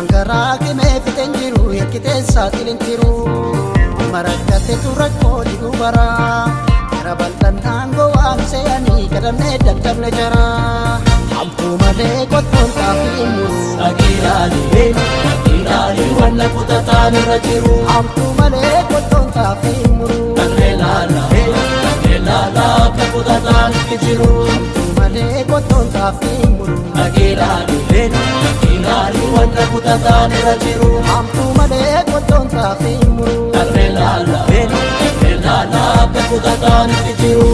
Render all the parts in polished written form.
Waan garaa qimee fixeen jiru yakkitee saaxileen jiru. Marakkateetu rakkoo jiru bara. Gara bal'aan aangoo waan se'anii kadhannee dadhabne jara. Hamtuu malee qottoon xaafii muru. Dhaqiidhaanii dhaqiidhaanii wanna kutataan irra jiru. Hamtuu malee qottoon xaafii muru. Dhaqnee laala dhaqnee laala akka kutataan itti jiru. Hamtuu malee qottoon xaafii muru. Dhaqiidhaanii dhaqiidhaanii wanna kutataan irra jiru. Hamtuu malee qottoon xaafii muru. Dhaqnee laala dhaqnee laala akka kutataan itti jiru.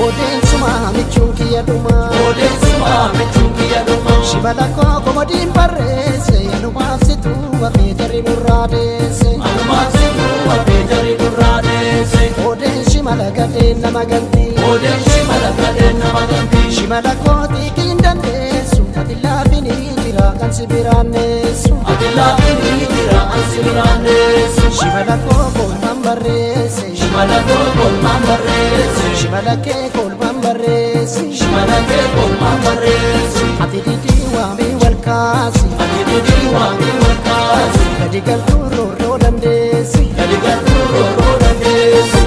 Odeensuma michuun kiyya dhumaa. Odeessuma michuun kiyya dhumaa. Shibala koo komodiin barreesse anumaaf situu wafee jarri nurraa deesse. Anumaaf situu wafee jarri nurraa deesse. Odeen shimala gadeen nama ganti. Odeen shimala gadeen nama ganti. Shimala koo xiiqiin dandeessu ati laafinii jira kan si biraanneessu. Ati laafinii jira an si biraanneessu. Shimala koo kolmaan barreesse. Shimala koo kolmaan barreesse. Shimala kee kolmaan barreesse. Shimala kee kolmaan barreesse. Ati didii waamii wal kaasi. Ati didii waamii wal kaasi. Gadi galtuu roorroo dandeessi. Gadi galtuu roorroo dandeessi.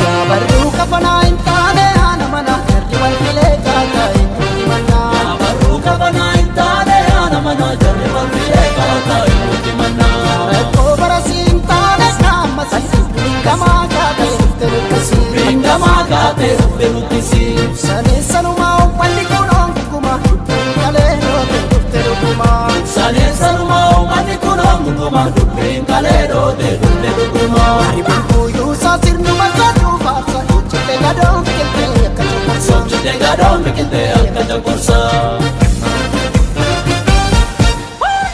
Yaabarruu kafanaa hin taane haana mana jarri wal filee kaataa hin mannaa. Abarruu kafanaa hin taane haana mana jarri wal filee kaataa hin mannaa. Rakkoo barasii hin taane kaammasii gamaa kaatee dhufte lukkisii. Ringamaa kaatee dhufte lukkisii. Saleessanumaa uummanni kun onkuma dubbiin kalee dhoote dhufte dhugumaa. Saleessanumaa uummanni kun onguma dubbiin kalee dhoote dhufte dhugumaa. Aribuun guyyuusaa sirnuma isaa duufaarsa ijjite gadoon biqiltee akka cunqursaa. Sochite gadoon biqiltee akka cunqursaa.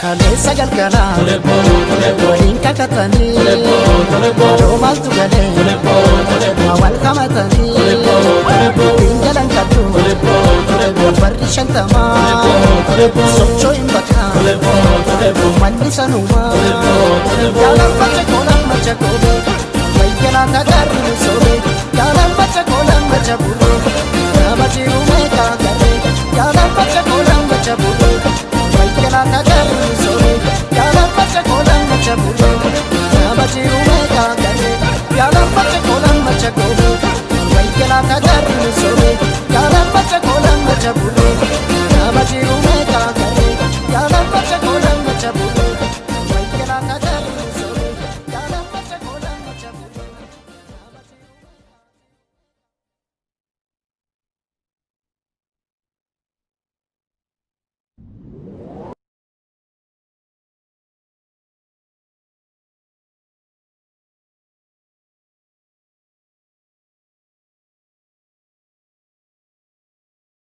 Kaleessa galgalaa Tole boo tole boo waliin kakatanii tole boo tole boo yoo maaltu galee tole boo tole boo wal qabatanii tole boo tole boo dubbiin jalan kadhu tole boo tole boo barri shantamaa tole boo sochoo hin bakkaa tole boo tole boo manni sanumaa tole boo tole boo yaalan macha koolan macha koobee wayyanaa tagarri misoomee yaalan macha koolan macha bulee nama jiru meeqaa garee yaalan macha koolan macha bulee wayyanaa tagarri misoomee yaalan macha koolan macha bulee nama jiru meeqaa garee yaalan macha koolan macha koobee wayyanaa tagarri misoomee.